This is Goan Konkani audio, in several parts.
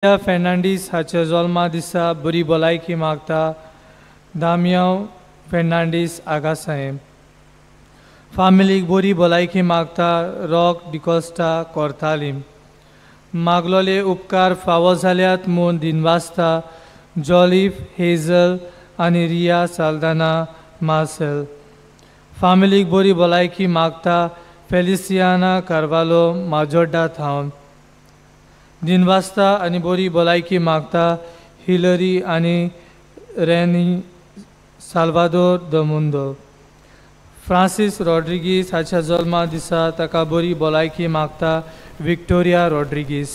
फेर्नांडीस हाच्या जल्मा दिसा बरी भलायकी मागता दामियांव फेर्नांडीस आगासाहेब. फामिलीक बरी भलायकी मागता रॉक डिकोस्टा कोर्तालीम. मागलोले उपकार फावो जाल्यात म्हूण दिनवासता जॉलीफ हेझल आनी रिया साल्दाना मार्सेल. फामिलीक बरी भलायकी मागता फेलिसियाना कार्वालो माजोड्डा थावन. दिनवासता आनी बरी भलायकी मागता हिलरी आनी रेनी साल्वादोर दमुंदो. फ्रांसीस रॉड्रिगीस हाच्या जल्मा दिसा ताका बरी भलायकी मागता विक्टोरिया रॉड्रिगीस.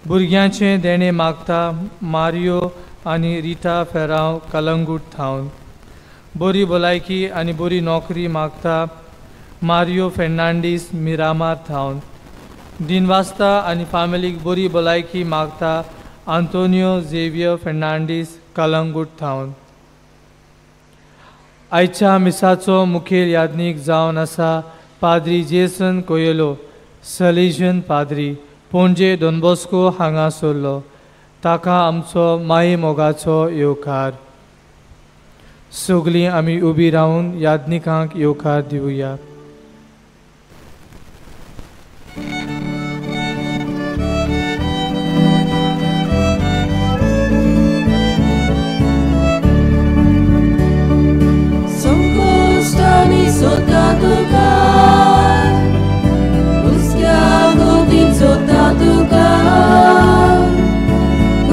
भुरग्यांचें देणें मागता मारियो आनी रिटा फेरांव कलंगूट थावन. बरी भलायकी आनी बरी नोकरी मागता मारियो फेर्नांडीस मिरामार थावन. दिनवासता आनी फामिलीक बरी भलायकी मागता आंतोनियो झेवियर फेर्नांडीस कलंगूट थावन. आयच्या मिसाचो मुखेल याज्ञीक जावन आसा पाद्री जेसन कोयलो, सलेजन पाद्री, पणजे डॉन बॉस्को हांगा सरलो. ताका आमचो माये मोगाचो येवकार. सगलीं आमी उबी रावन याज्ञिकांक येवकार दिवया.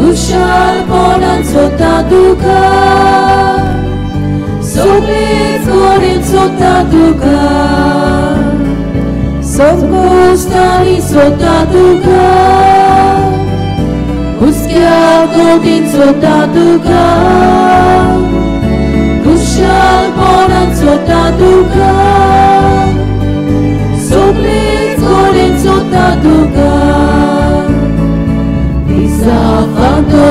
Kushal sota duka, soglis gorin sota duka, songustani sota duka, uskya godin sota duka, kushal ponan sota duka, soglis gorin sota duka. Safando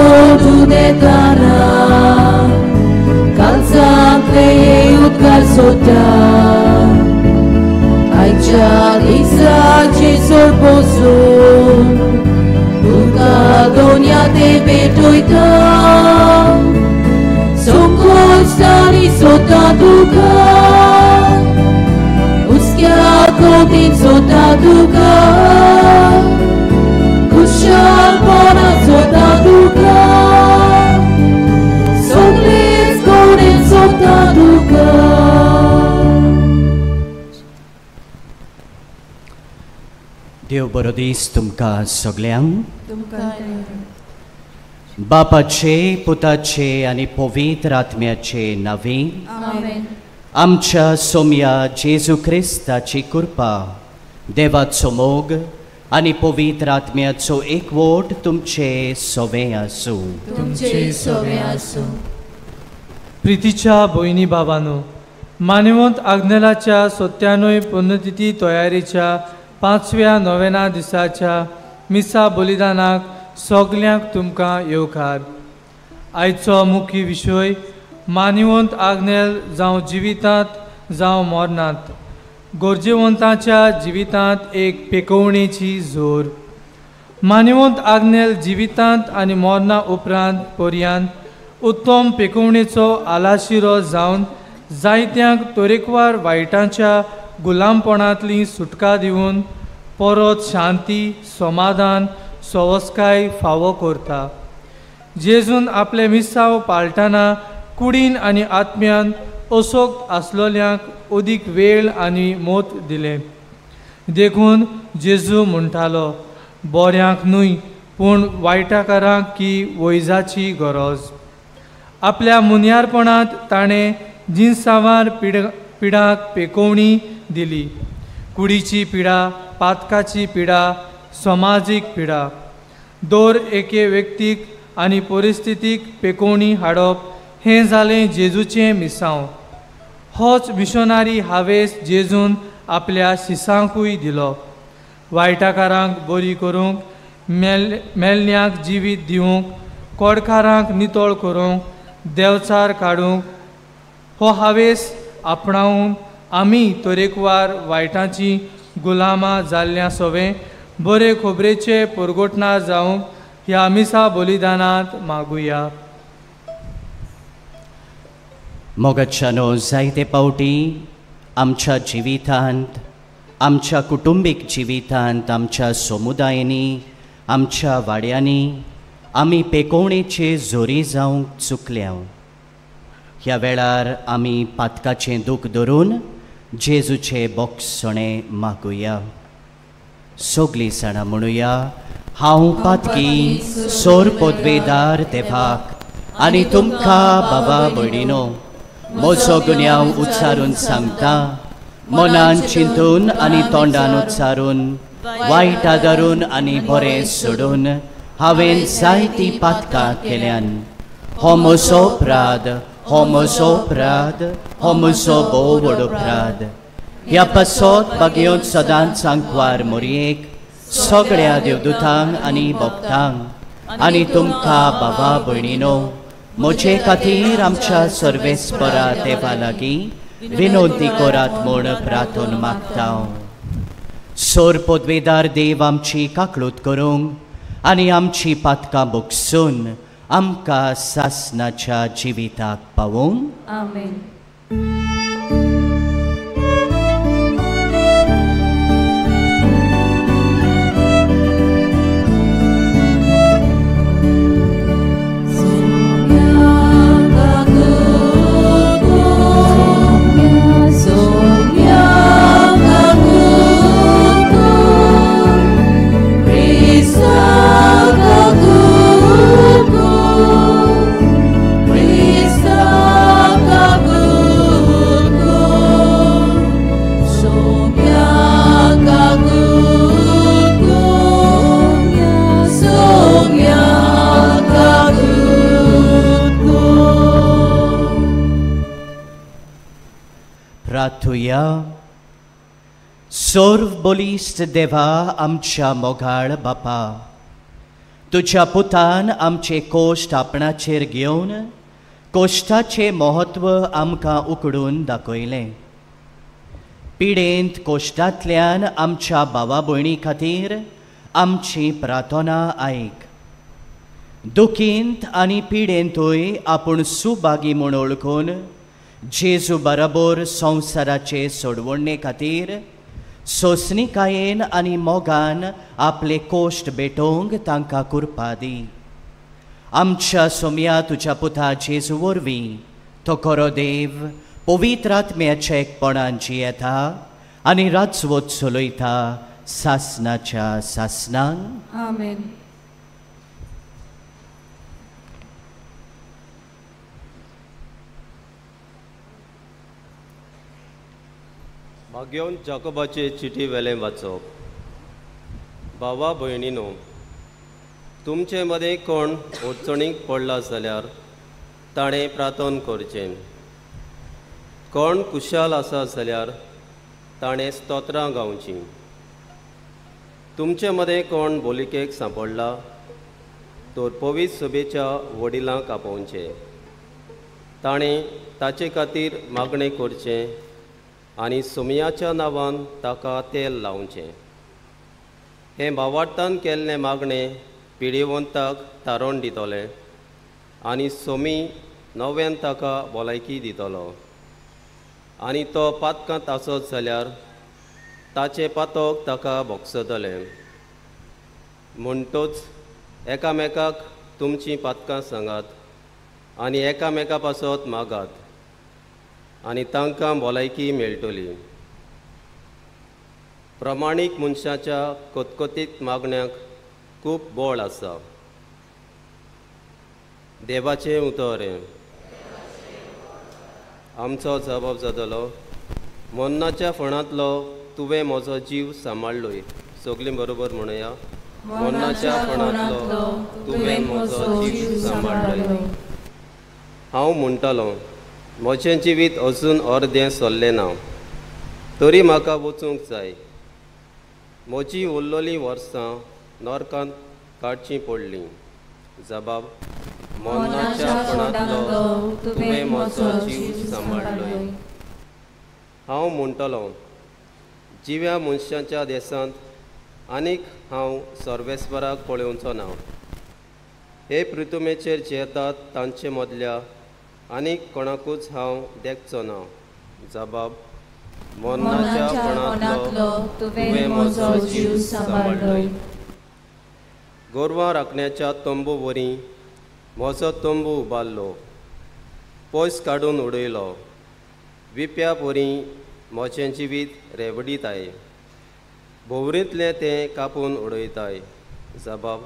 calzante utcalzota, aicha disa chisorposo, nunca doña te petoita, songostani sota duca, uskia kotin sota duca, kushal pona sota duca. देव बरो दीस तुमकां सगल्यांक. बापाचे, पुताचे आनी पवित्र आत्म्याचे नांवे आमच्या सोम्या जेजू क्रिस्ताची कृपा, देवाचो मोग आनी पवित्र आत्म्याचो एकवट तुमचे सवे आसूं. तुमचे सवे आसूं. प्रितीच्या भयणी बाबानो, मानवंत आग्नेलाच्या 97 पुण्यतिथी तयारीच्या 5व्या नोवेना दिसाच्या मिसा बलिदानाक सगल्यांक तुमकां येवकार. आयचो मुख्य विशय मानवंत आग्नेल जावं जिवितांत जावं मरणांत गरजेवंताच्या जिवितांत एक पेकोवणेची जोर. मानवंत आग्नेल जिवितांत आनी मरणा उपरांत पर्यांत उत्तम पेकोवणेचो आलाशिरो जावन जायत्यांक तरेकवार वायटांच्या गुलामपणांतली सुटका दिवन परत शांती, समाधान, सवस्काय फावो करता. जेजून आपले मिसाव पाळटाना कुडीन आनी आत्म्यान असोक्त आसलोल्यांक अदीक वेळ आनी मोत दिलें. देखून जेजू म्हणटालो, बऱ्यांक न्हय पूण वायटाकारांक की वैजाची गरज. आपल्या मुन्यारपणांत ताणें जिनसांवार पिडाक पेकोवणी दिली. कुडीची पिडा, पातकाची पिडा, समाजीक पिडा, दर एके व्यक्तीक आनी परिस्थितीक पेकोवणी हाडप हें जालें जेजूचें मिसांव. होच मिशनारी हावेस जेजून आपल्या शिसांकूय दिलो. वायटाकारांक बरी करूंक, मेल्ल्यांक जिवीत दिवंक, कोडकारांक नितळ करूंक, देवचार काडूंक हो हावेस आपणावन आमी तरेकवार वायटांची गुलामां जाल्ल्या सवें बरे खबरेचे परगटना जावंक ह्या मिसा बलिदानांत मागुया. मोगाच्यानो, जायते पावटी आमच्या जिवितांत, आमच्या कुटुंबीक जिवितांत, आमच्या समुदायांनी, आमच्या वाड्यांनी आमी पेकोवणेचे जोरी जावंक चुकल्या. ह्या वेळार आमी पातकाचें दूख धरून जेजूचे बोगसणे मागुया. सगळीं जाणां म्हणुया, हांव पातकी सोर पदवेदार देवाक आनी तुमकां बाबा भयणीनो म्हजो गुन्यांव उच्चारून सांगता. मनान चिंतून आनी तोंडान उच्चारून, वायट आदारून आनी बरें सोडून हांवें जायतीं पातकां केल्यान. हो म्हजो अपराध, हो म्हजो अपराध, हो म्हजो भोव व्हड अपराध. ह्या पासत बागेवन सदांच आंकवार मोरयेक, सगळ्या देवदूतांक आनी भक्तांक आनी तुमकां बाबा भयणीनो म्हजे खातीर आमच्या सर्वेस्परा देवा लागीं विनंती करात म्हूण प्रार्थन मागता. सोर पदवेदार देव आमची काकळूत करूंक आनी आमची पातकां भोगसून आमकां सासनाच्या जिविताक पावोवंक. आमेन. प्रार्थुया. सर्व बलिश्ट देवा आमच्या मोगाळ बापा, तुज्या पुतान आमचे कोश्ट आपणाचेर घेवन कोश्टाचें म्हत्व आमकां उकडून दाखयलें. पिडेंत कोश्टांतल्यान आमच्या भावा भयणी खातीर आमची प्रार्थना आयक. दुखींत आनी पिडेंतूय आपूण सुभागी म्हूण वळखून जेजू बराबर संवसाराचे सोडवणे खातीर सोंसणिकायेन आनी मोगान आपले कोश्ट भेटोवंक तांकां कृपा दी. आमच्या सोम्या तुज्या पुता जेजू वरवीं तो खरो देव पवित्र आत्म्याच्या एकपणान जियेता आनी राजवट चलयता सासनाच्या सासनांक. आमेन. भाग्योन जाकोबाचे चिटी वेलें वाचप. भावा भयणीनो, तुमचे मदें कोण अडचणीक पडला जाल्यार ताणें प्रार्थन करचें. कोण कुशाल आसा जाल्यार ताणें स्तोत्रां गावचीं. तुमचे मदें कोण बोलिकेक सांपडला तर पवित्र सभेच्या वडिलांक आपोवचें. ताणें ताचे खातीर मागणें करचें आनी सोमयाच्या नांवान ताका तेल लावचें. हें भावार्थान केल्लें मागणें पिडेवंताक थारोवन दितलें आनी सोमी नव्यान ताका भलायकी दितलो. आनी तो पातकांत आसत जाल्यार ताचें पातक ताका भोगसतलें. म्हणटच एकामेकाक तुमचीं पातकां सांगात आनी एकामेका पासत मागात आनी तांकां भलायकी मेळटली. प्रमाणीक मनशाच्या कतकतीत मागण्यांक खूब बळ आसा. देवाचें उतर हें. आमचो जबाब जातलो, मन्नाच्या फणांतलो तुवें म्हजो जीव सांबाळ्ळोय. सगळीं बरोबर म्हणया, मन्नाच्या फणांतलो तुवें म्हजो जीव सांबाळ्ळोय. हांव म्हणटालो, म्हजें जिवीत अजून अर्दें सरलें ना, तरी म्हाका वचूंक जाय. म्हजी उरलेलीं वर्सां नरकांत काडचीं पडलीं. जबाब, मरणाच्या फणांतलो तुवें म्हजो जीव सांबाळ्ळोय. हांव म्हणटलो, जिव्या मनशाच्या देशांत आनीक हांव सर्वेस्वराक पळोवचो ना. हे पृथुमेचेर जियेतात तांचे मदल्या आनीक कोणाकूच हांव देखचो ना. जबाब मरणाच्या फोंडांतलो तुवें म्हजो जीव सांबाळ्ळो. गोरवां राखण्याच्या तंबू वरी म्हजो तंबू उबारलो, पयस काडून उडयलो. विप्या वरी म्हजें जिवीत रेवडीताय, भोंवरींतलें तें कापून उडयताय. जबाब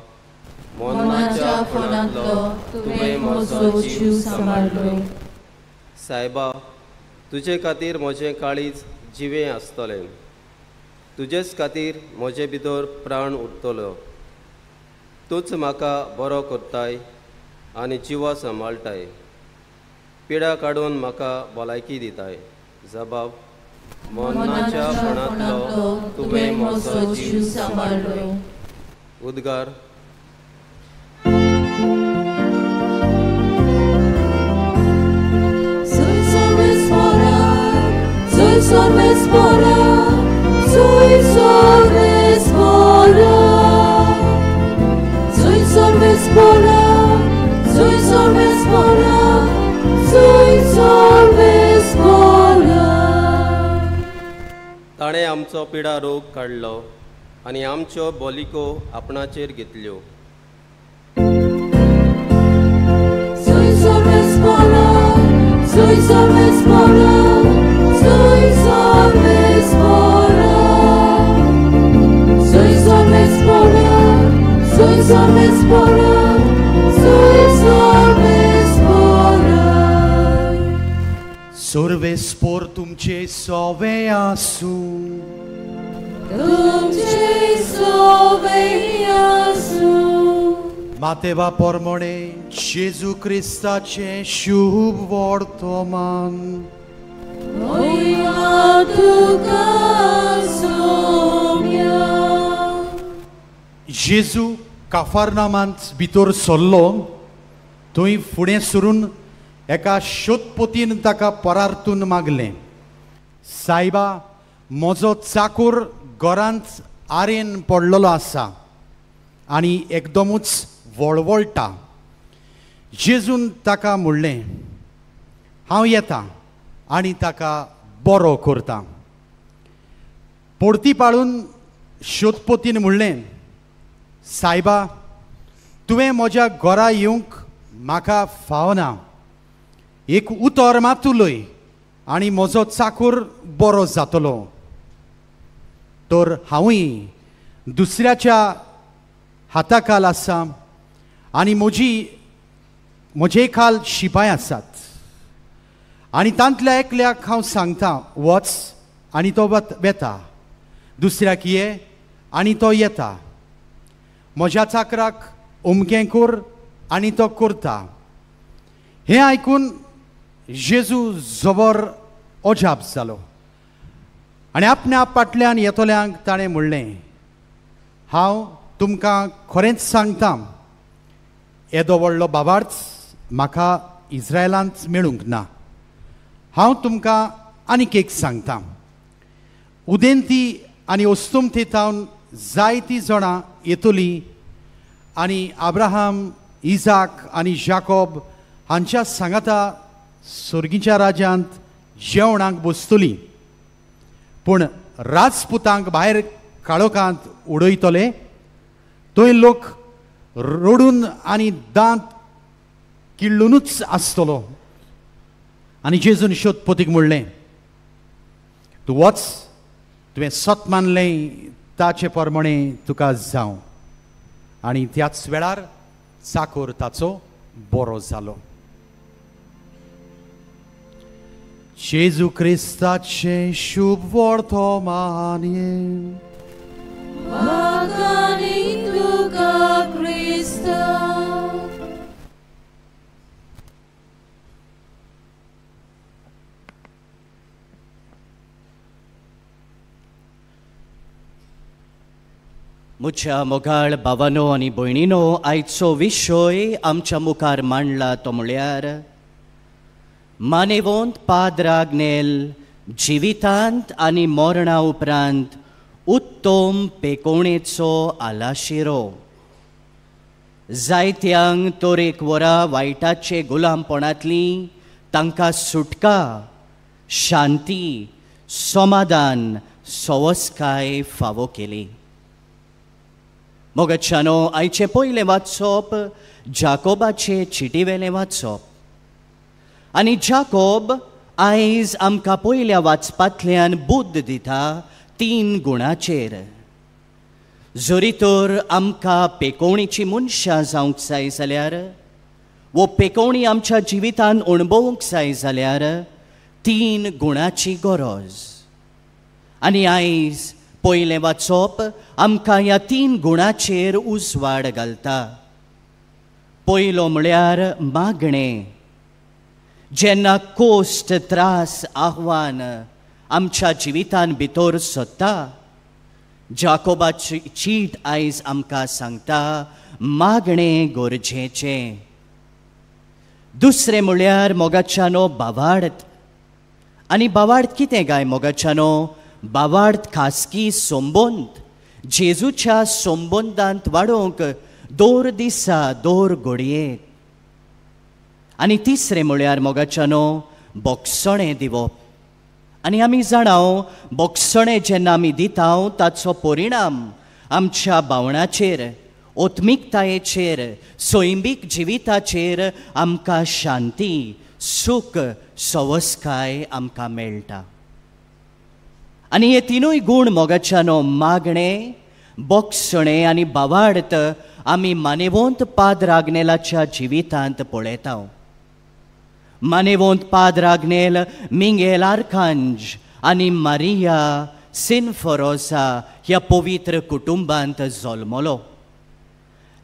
मरणाच्या फोंडांतलो तुवें म्हजो जीव सांबाळ्ळो. सायबा, तुजे खातीर म्हजें काळीज जिवें आसतलें, तुजेच खातीर म्हजे भितर प्राण उरतलो. तूंच म्हाका बरो करताय आनी जिवा सांबाळटाय, पिडा काडून म्हाका भलायकी दिताय. जबाब मरणाच्या फोंडांतलो तुवें म्हजो जीव सांबाळ्ळो. उद्गार. ताणें आमचो पिडा रोग काडलो आनी आमच्यो बोलिको आपणाचेर घेतल्यो. सर्वेस्पोर तुमचे सोवे आसूं, तुमचे सोवे आसूं. मातेवा परमणे जेजू क्रिस्ताचें शुभ वर्तमान. मोया तुका सोम्या. जेजू काफारनामांत भितर सरलो, थंय फुडें सरून एका शोधपोतीन ताका परार्थून मागलें, सायबा, म्हजो चाकूर घरांत आरेन पडलेलो आसा आनी एकदमूच वळवळटा. जेजून ताका म्हणलें, हांव येता आनी ताका बरो करता. परती पाळून शोधपोतीन म्हणलें, सायबा, तुवें म्हज्या घरा येवंक म्हाका फावना, एक उतर मात उलय आनी म्हजो चाकूर बरो जातलो. तर हांवूय दुसऱ्याच्या हाताखाल आसा आनी म्हजे खाल शिपाय आसात, आनी तांतल्या एकल्याक हांव सांगता वच आनी तो वेता, दुसऱ्याक ये आनी तो येता, म्हज्या चाकराक अमकें कर आनी तो करता. हें आयकून जेजू जबर अजाप जालो आनी आपल्या फाटल्यान येतल्यांक ताणें म्हणलें, हांव तुमकां खरेंच सांगता, येदो व्हडलो बाबार्च म्हाका इस्रायलांत मेळूंक ना. हांव तुमकां आनीक एक सांगता, उदेंती आनी अस्तुमती थावन जायतीं जाणां येतलीं आनी अब्राहम, इजाक आनी जाकोब हांच्या सांगाता सर्गीच्या राज्यांत जेवणाक बसतलीं, पूण राजपुतांक भायर काळोखांत उडयतले. थंय लोक रडून आनी दांत किल्लुनूच आसतलो. आनी जेजून शोधपोतीक म्हणलें, तूं वच, तुवें सत मानलें ताचे प्रमाणे तुका जावं. आनी त्याच वेळार चाकोर ताचो बरो जालो. जेजू क्रिस्ताचें शुभ वर्तमान. म्हज्या मोगाळ भावानो आनी भयणीनो, आयचो विशय आमच्या मुखार मांडला तो म्हळ्यार मानेवंत पाद्र आग्नेल जिवितांत आनी मरणा उपरांत उत्तम पेकोवणेचो आलाशिरो. जायत्यांक तरेकवरा वायटाचे गुलामपणांतली तांकां सुटका, शांती, समाधान, सवसकाय फावो केली. मोगाच्यानो, आयचें पयलें वाचप जाकोबाचे चिटीवेलें वाचप. आनी जाकोब आयज आमकां पयल्या वाचपांतल्यान बुद्द दिता तीन गुणाचेर. जरी तर आमकां पेकोवणीची मनशां जावंक जाय जाल्यार वो पेकोवणी आमच्या जिवितान अणभवूंक जाय जाल्यार तीन गुणाची गरज. आनी आयज पयलें वाचप आमकां ह्या तीन गुणाचेर उजवाड घालता. पयलो म्हळ्यार मागणें. जेन्ना कोश्ट, त्रास, आव्हान आमच्या जिवितान भितर सरता, जाकोबाची चीट आयज आमकां सांगता मागणें गरजेचें. दुसरें म्हळ्यार मोगाच्यानो बावार्थ. आनी बावार्थ कितें काय मोगाच्यानो? बावार्थ खासगी संबंद, जेजूच्या संबंदांत वाडोवंक दर दिसा दर घडयेक. आनी तिसरें म्हळ्यार मोगाच्यानो बोगसणें दिवप. आनी आमी जाणाव बोगसणें जेन्ना आमी दिता ताचो परिणाम आमच्या भावनाचेर, आत्मिकतायेचेर, सैमीक जिविताचेर आमकां शांती, सूख, सवसकाय आमकां मेळटा. आनी हे तिनूय गूण मोगाच्यानो, मागणें, बोगसणें आनी बावार्थ आमी मानेवंत पाद्र आग्नेलाच्या जिवितांत पळयता. मानेवंत पाद्र आग्नेल मिंगेल आर्कांज आनी मारिया सिनफरोसा ह्या पवित्र कुटुंबांत जल्मलो.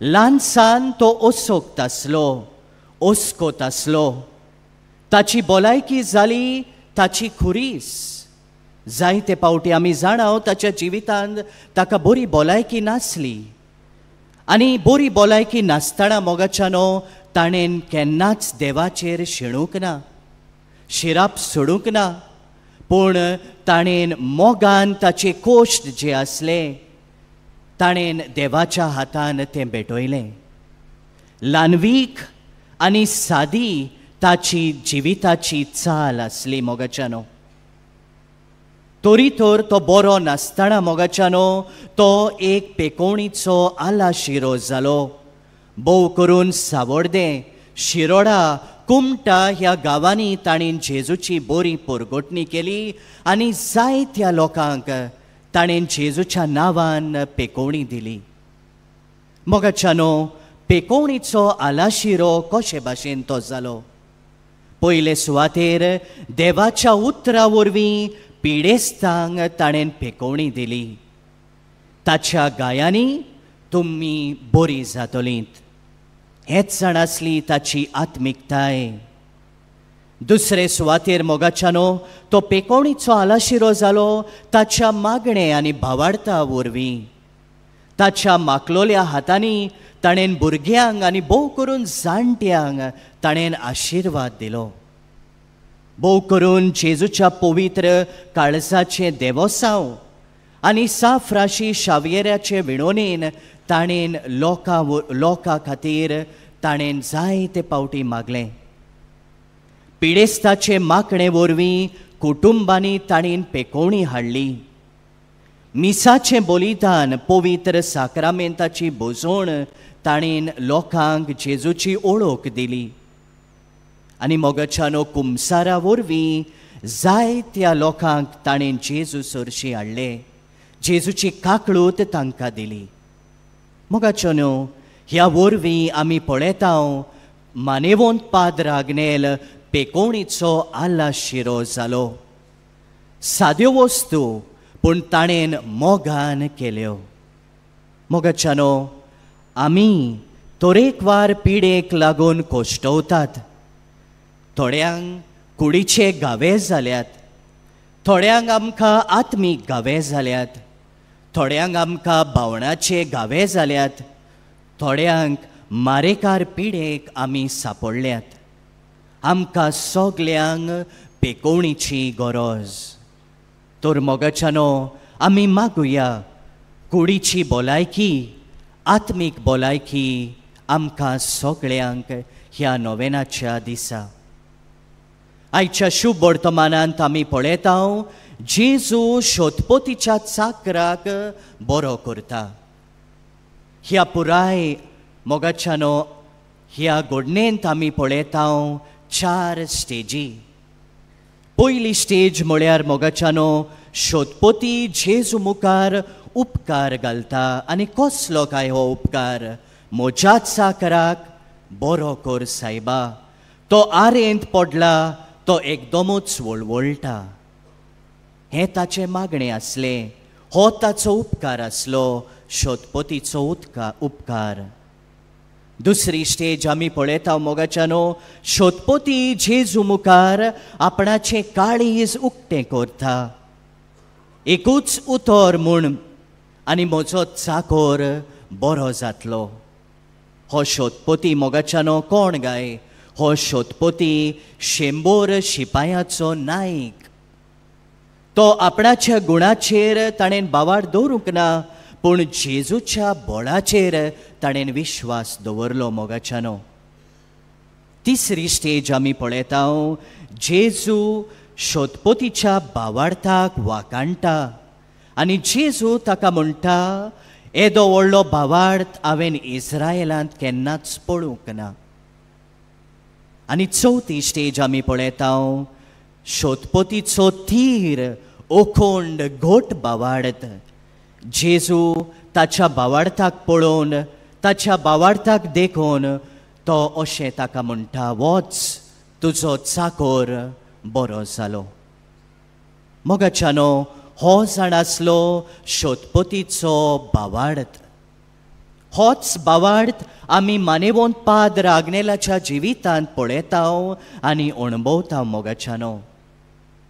ल्हानसान तो असोक्त आसलो, अस्कोत आसलो. ताची भलायकी जाली ताची खुरीस. जायते पावटी आमी जाणाव ताच्या जिवितांत ताका बरी भलायकी नासली. आनी बरी भलायकी नासतना मोगाच्यानो ताणें केन्नाच देवाचेर शिणूंक ना, शिराप सोडूंक ना, पूण ताणें मोगान ताचे कोश्ट जे आसले ताणें देवाच्या हातान तें भेटयलें. ल्हानवीक आनी सादी ताची जिविताची चाल आसली मोगाच्यानो. तरी तर तो बरो नासतना मोगाच्यानो तो एक पेकोवणीचो आलाशिरो जालो. भोव करून सावड्डें, शिरोडा, कुमटा ह्या गांवांनी ताणें जेजूची बरी परगटणी केली आनी जायत्या लोकांक ताणें जेजूच्या नांवान पेकोवणी दिली. मोगाच्यानो, पेकोवणीचो आलाशिरो कशे भाशेन तो जालो? पयले सुवातेर देवाच्या उतरा वरवीं पिडेस्तांक ताणें पेकोवणी दिली. ताच्या गायांनी तुमी बरी जातलीं हेच जाण आसली ताची आत्मिकताय. दुसरे सुवातेर मोगाच्यानो तो पेकोवणीचो आलाशिरो जालो ताच्या मागणे आनी भावार्था वरवीं. ताच्या माकलोल्या हातांनी ताणें भुरग्यांक आनी भोव करून जाणट्यांक ताणें आशिर्वाद दिलो. भोव करून जेजूच्या पवित्र काळजाचें देवोसांव आनी साफ राशी शावियेराचे विणोनेन ताणें लोकां खातीर ताणें जायते पावटी मागलें. पिडेस्ताचे मागणे वरवीं कुटुंबांनी ताणें पेकोवणी हाडली. मिसाचें बलिदान, पवित्र साक्रामेंताची भोजवण ताणें लोकांक जेजूची ओळख दिली. आनी मोगाच्यानो कुमसारा वरवीं जायत्या लोकांक ताणें जेजू सरशी हाडले, जेजूची काकळूत तांकां दिली. मोगाच्यानो, ह्या वरवीं आमी पळयता मानेवंत पाद्र आग्नेल पेकोवणीचो आलाशिरो जालो. साद्यो वस्तू पूण ताणें मोगान केल्यो. मोगाच्यानो, आमी तरेकवार पिडेक लागून कोश्टवतात. थोड्यांक कुडीचे घावे जाल्यात, थोड्यांक आमकां आत्मीक घावे जाल्यात, थोड्यांक आमकां भावनाचे घावे जाल्यात, थोड्यांक मारेकार पिडेक आमी सापडल्यात. आमकां सगल्यांक पेकोवणीची गरज. तर मोगाच्यानो, आमी मागुया कुडीची भलायकी, आत्मीक भलायकी आमकां सगळ्यांक ह्या नोवेनाच्या दिसा. आयच्या शुभ वर्तमानांत आमी पळयता जेजू शोधपोतीच्या चाकराक बरो करता. ह्या पुराय मोगाच्यानो ह्या घडणेंत आमी पळयता चार स्टेजी. पयली स्टेज म्हळ्यार मोगाच्यानो शोधपोती जेजू मुखार उपकार घालता. आनी कसलो काय हो उपकार? म्हज्या चाकराक बरो कर सायबा, तो आरेंत पडला, तो एकदमच वळवळटा. हें ताचें मागणें आसलें, हो ताचो उपकार आसलो, शोधपोतीचो उपकार. दुसरी स्टेज आमी पळयता मोगाच्यानो शोधपोती जेजू मुखार आपणाचें काळीज उक्तें करता. एकूच उतर म्हूण आनी म्हजो चाकोर बरो जातलो. हो शोधपोती मोगाच्यानो कोण गाय? हो शोधपोती 100 शिपायाचो नायक. तो आपणाच्या गुणाचेर ताणें बावार दवरूंक ना, पूण जेजूच्या बळाचेर ताणें विश्वास दवरलो मोगाच्यानो. तिसरी स्टेज आमी पळयता जेजू शोधपोतीच्या बावार्थाक वाकाणटा आनी जेजू ताका म्हणटा, येदो व्हडलो बावार्थ हांवें इस्रायलांत केन्नाच पळोवंक ना. आनी चवथी स्टेज आमी पळयता शोधपोतीचो थीर ओखोंड घोट बावार्थ. जेजू ताच्या बावार्थाक पळोवन, ताच्या बावार्थाक देखून तो अशें ताका म्हणटा, वच, तुजो चाकोर बरो जालो. मोगाच्यानो हो जाण आसलो शोधपोतीचो बावार्थ. होच बावार्थ आमी मानेवंत पाद्र आग्नेलाच्या जिवितांत पळयता आनी अणभवता मोगाच्यानो.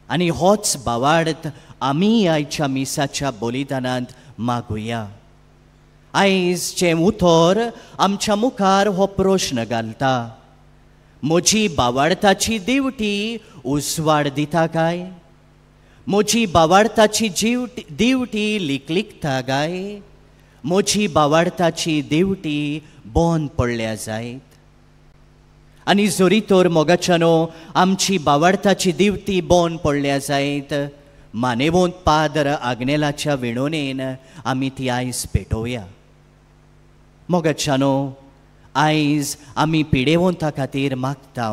आनी होच बावार्थ आमी आयच्या मिसाच्या बलिदानांत मागुया. आयज जें उतर आमच्या मुखार हो प्रश्न घालता, म्हजी बावार्थाची दिवटी उजवाड दिता काय? म्हजी बावार्थाची दिवटी लिकलिकता काय? म्हजी बावार्थाची दिवटी बंद पडल्या जायत? आनी जरी तर मोगाच्यानो आमची बावार्थाची दिवटी बंद पडल्या जायत, मानेवंत पाद्र आग्नेलाच्या विणोनेन आमी ती आयज पेटोवया. मोगाच्यानो आयज आमी पिडेवंता खातीर मागता.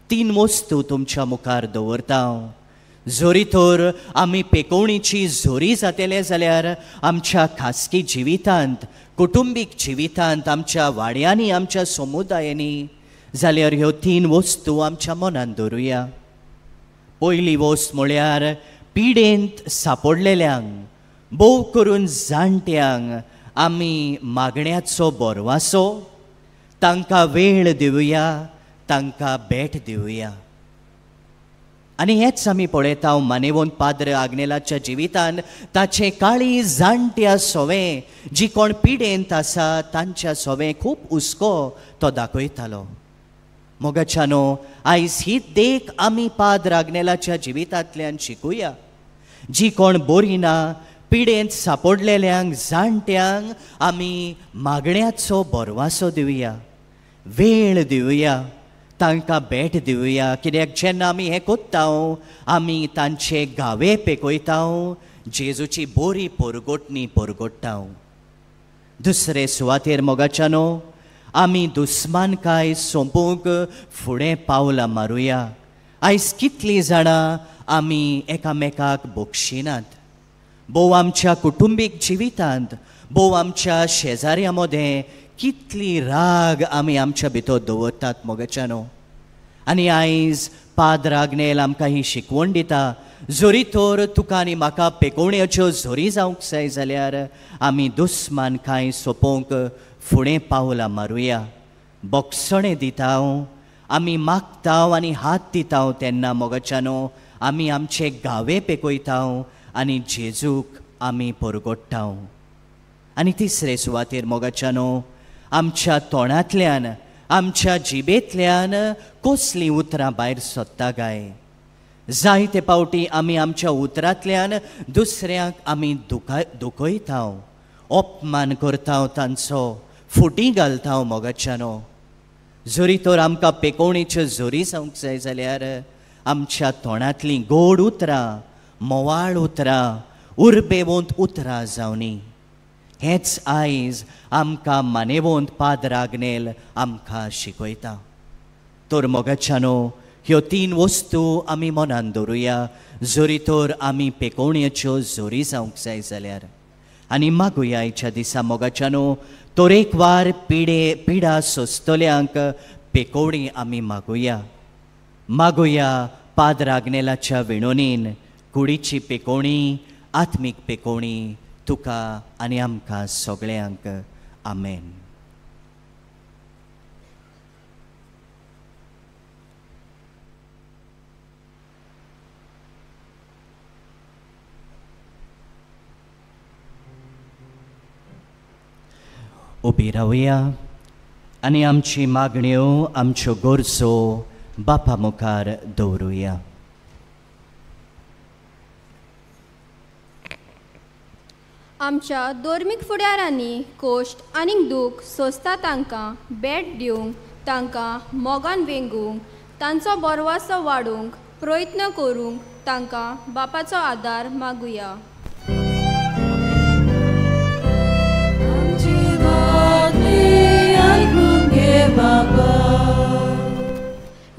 तीन वस्तू तुमच्या मुखार दवरता. जरी तर आमी पेकोवणीची झोरी जातले जाल्यार आमच्या खासगी जिवितांत, कुटुंबीक जिवितांत, आमच्या वाड्यांनी, आमच्या समुदायांनी जाल्यार ह्यो तीन वस्तू आमच्या मनान दवरुया. पयली वस्त म्हळ्यार पिडेंत सापडलेल्यांक, भोव करून जाणट्यांक आमी मागण्याचो बोरवासो, तांकां वेळ दिवया, तांकां भेट दिवया. आनी हेच आमी पळयता मानेवंत पाद्र आग्नेलाच्या जिवितान ताचें काळी जाणट्या सोवें जी कोण पिडेंत आसा तांच्या सोवें खूब हुस्को तो दाखयतालो. मोगाच्यानो आयज ही देख आमी पाद्र आग्नेलाच्या जिवितांतल्यान शिकुया. जी कोण बरी ना, पिडेंत सापडलेल्यांक, जाणट्यांक आमी मागण्याचो बोरवासो दिवया, वेळ दिवया, तांकां भेट दिवया. कित्याक जेन्ना आमी हें कोत्ता आमी तांचे गावे पेकयता, जेजूची बोरी पोरगोटणी पोरगोट्टा. दुसरे सुवातेर मोगाच्यानो आमी दुस्मानकाय सोंपूंक फुडें पावलां मारुया. आयज कितलीं जाणां आमी एकामेकाक बक्षिनात, भोव आमच्या कुटुंबीक जिवितांत, भोव आमच्या शेजाऱ्यां मदें कितली राग आमी आमच्या भितर दवरतात मोगाच्यानो. आनी आयज पाद्र आग्नेल आमकां ही शिकवण दिता, जरी तर तुका आनी म्हाका पेकोवण्याच्यो झरी जावंक जाय जाल्यार आमी दुस्मान कांय सोंपोवंक फुडें पावलां मारुया. बोगसणें दिता आमी, मागता आनी हात दिता तेन्ना मोगाच्यानो आमी आमचे गावे पेकयता आनी जेजूक आमी परगोट्टा. आनी तिसरे सुवातेर मोगाच्यानो आमच्या तोंडांतल्यान, आमच्या जिबेंतल्यान कसलीं उतरां भायर सोदता काय? जायते पावटी आमी आमच्या उतरांतल्यान दुसऱ्यांक आमी दुखयता, अपमान करता, तांचो फुटी घालता मोगाच्यानो. जरी तर आमकां पेकोवणेच्यो झरी जावंक जाय जाल्यार आमच्या तोंडांतलीं गोड उतरां, मोवाळ उतरां, उर्बेवंत उतरां जावनी. हेंच आयज आमकां मानेवंत पाद्र आग्नेल आमकां शिकयता. तर मोगाच्यानो ह्यो तीन वस्तू आमी मनान दवरुया जरी तर आमी पेकोवणेच्यो झरी जावंक जाय जाल्यार. आनी मागुया आयच्या दिसा मोगाच्यानो तरेकवार पिडा सोंसतल्यांक पेकोवणी आमी मागुया. मागुया पाद्र आग्नेलाच्या विणोनीन कुडीची पेकोवणी, आत्मीक पेकोवणी तुका आनी आमकां सगळ्यांक. आमेन. उबी रावया आनी आमची मागण्यो, आमच्यो गरजो बापा मुखार दवरुया. आमच्या धर्मीक फुडारांनी कश्ट आनी दूख सोंसता तांकां भेट दिवंक, तांकां मोगान वेंगूंक, तांचो बरवासो वाडूंक प्रयत्न करूंक तांकां बापाचो आदार मागुया.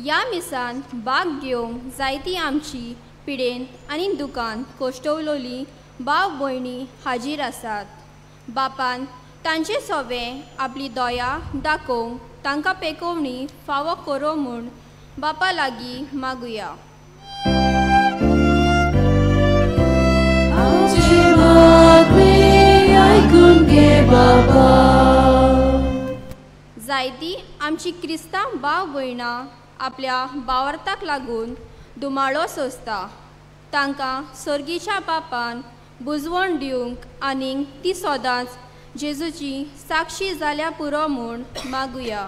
ह्या मिसान भाग घेवंक जायती आमची पिडेन आनी दुकान कोश्टवलोली भाव भयणी हाजीर आसात. बापान तांचे सोवे आपली दया दाखोवंक तांकां पेकोवणी फावो करो म्हूण बापा लागीं मागुया. जायती आमची क्रिस्तांव भाव भयणां आपल्या बावर्थाक लागून दुमाळो सोंसता. तांकां सर्गीच्या बापान बुजवण दिवंक आनीक ती सदांच जेजूची साक्षी जाल्या पुरो म्हूण मागुया.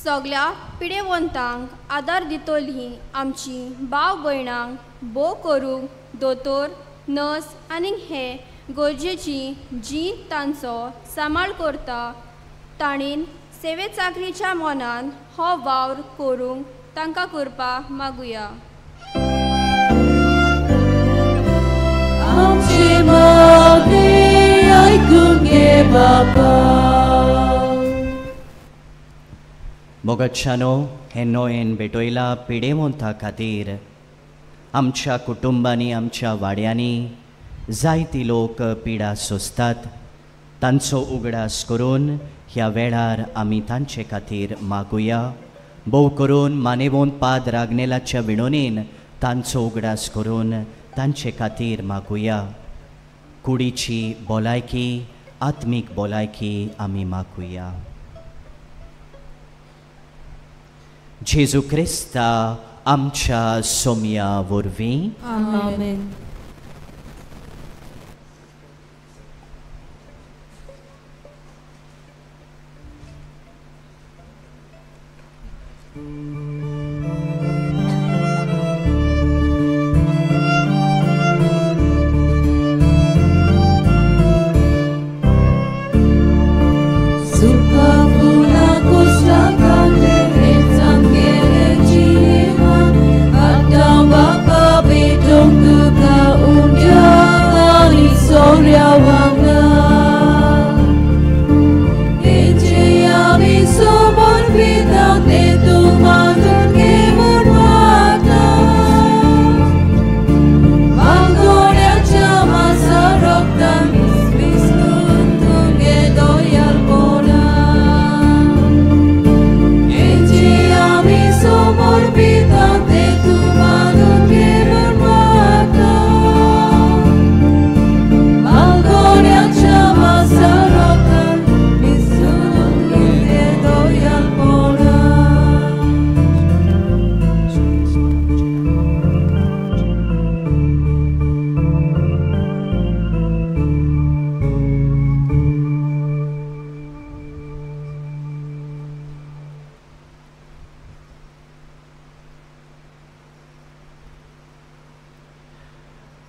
सगल्या पिडेवंतांक आदार दितली आमची भाव भयणांक भोव करूंक दोतोर, नर्स आनी हे गरजेची जी तांचो सांबाळ करता ताणीन सेवे चाकरीच्या मनान हो वावर करूंक तांकां करपा मागुया. मोगाच्यानो हें नोयेन भेटयला पिडेवंता खातीर आमच्या कुटुंबांनी, आमच्या वाड्यांनी जायती लोक पिडा सोंसतात. तांचो उगडास करून ह्या वेळार आमी तांचे खातीर मागुया. भोव करून मानेवंत पाद्र आग्नेलाच्या विणोनीन तांचो उगडास करून तांचे खातीर मागुया. कुडीची भलायकी, आत्मीक भलायकी आमी मागुया. जेजू क्रिस्ता आमच्या सोम्या वरवीं. आमेन. Bapa bedong ke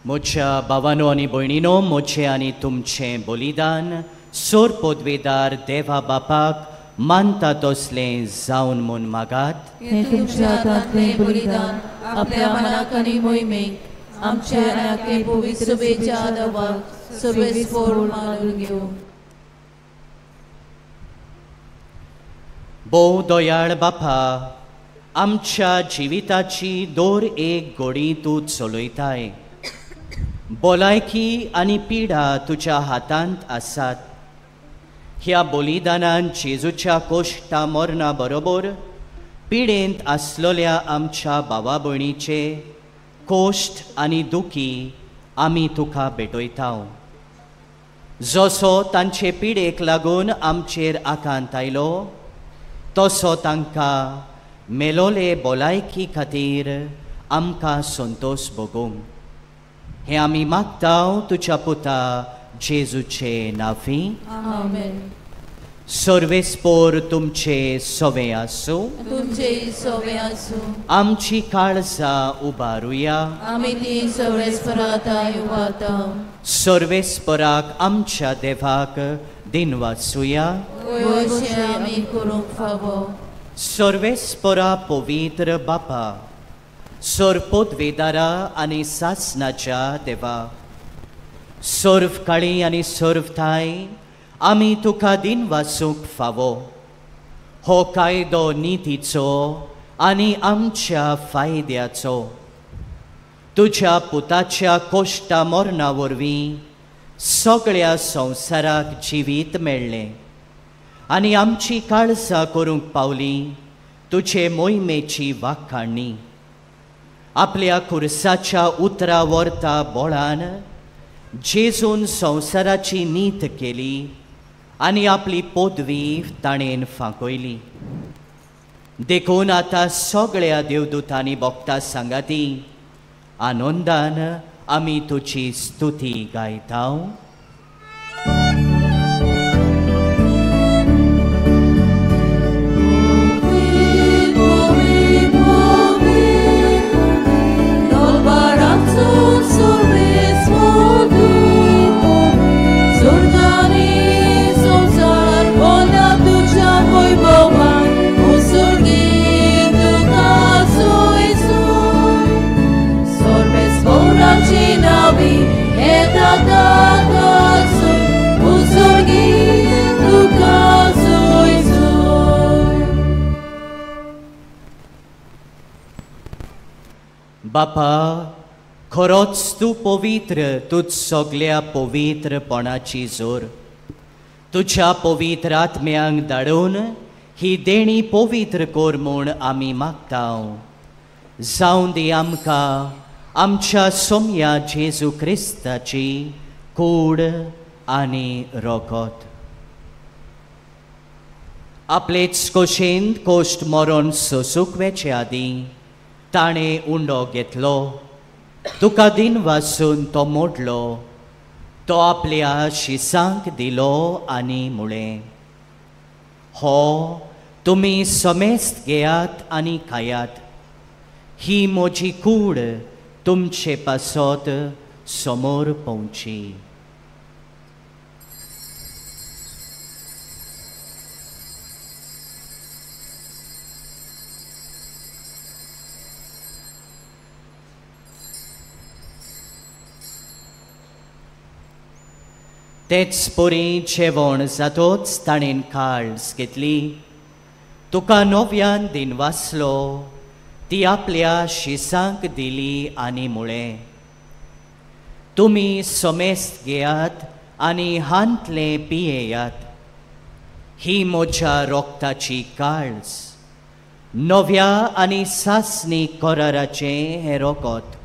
म्हज्या भावानो आनी भयणीनो, म्हजें आनी तुमचें बलिदान सोर पदवेदार देवा बापाक मानता तसलें जावन म्हूण मागात. हें तुमच्या हातांतलें बलिदान आपल्या मनाक आनी मोहिमेक आमच्या आनी आपले पवित्र सभेच्या देवाक सर्वेस्पोर मानून घेवं. भोव दयाळ बापा, आमच्या जिविताची दर एक घडी तूं चलयताय. भलायकी आनी पिडा तुज्या हातांत आसात. ह्या बलिदानान जेजूच्या कोश्टा मरणा बरोबर पिडेंत आसलेल्या आमच्या भावा भयणीचे कोश्ट आनी दुखी आमी तुका भेटयता. जसो तांचे पिडेक लागून आमचेर आकांत आयलो तसो तांकां मेलोले भलायकी खातीर आमकां संतोश भोगूंक. हें आमी मागता तुज्या पुता जेजूचे नांवी. आमेन. सर्वेस्पोर तुमचे सवे आसूं. तुमचे सवे आसूं. आमची काळजां उबारुया. आमी ती सर्वेस्पराक उबारता. सर्वेस्पराक आमच्या देवाक दिनवासुया. आमी करूंक फावो. सर्वेस्परा पवित्र बापा, सर्पोद्वेदारा आनी सासनाच्या देवा, सर्व काळी आनी सर्व ठांय आमी तुका दिनवासूंक फावो. हो कायदो नितीचो आनी आमच्या फायद्याचो. तुज्या पुताच्या कोश्टा मरणा वरवीं सगळ्या संवसाराक जिवीत मेळ्ळें आनी आमची काळजां करूंक पावली तुजे मोहिमेची वाखाणी. आपल्या खुर्साच्या उतरा वर्ता बळान जेजून संवसाराची नीत केली आनी आपली पदवी ताणेन फांकयली. देखून आतां सगळ्या देवदूतांनी भक्ता सांगाती आनंदान आमी तुजी स्तुती गायता. बापा, खरोच तूं पवित्र, तूं सगल्या पवित्रपणाची जोर. तुज्या पवित्र आत्म्यांक धाडून ही देणी पवित्र कर म्हूण आमी मागता. जावं दी आमकां आमच्या सोम्या जेजू क्रिस्ताची कूड आनी रोगत. आपलेच कोशेन कोश्ट मरण सोसूंक वेचे आदीं ताणें उंडो घेतलो, तुका दिन वासून तो मोडलो, तो आपल्या शिसांक दिलो आनी म्हळें, हो तुमी समेस्त घेयात आनी खायात, ही म्हजी कूड तुमचे पासत समोर पोवची. तेच परी जेवण जातोच ताणें काळज घेतली, तुका नव्यान दिनवासलो, ती आपल्या शिसांक दिली आनी म्हळें, तुमी समेस्त घेयात आनी हांतलें पियेयात, ही म्हज्या रोगताची काळज, नव्या आनी सासणी कराराचें हें रोगत.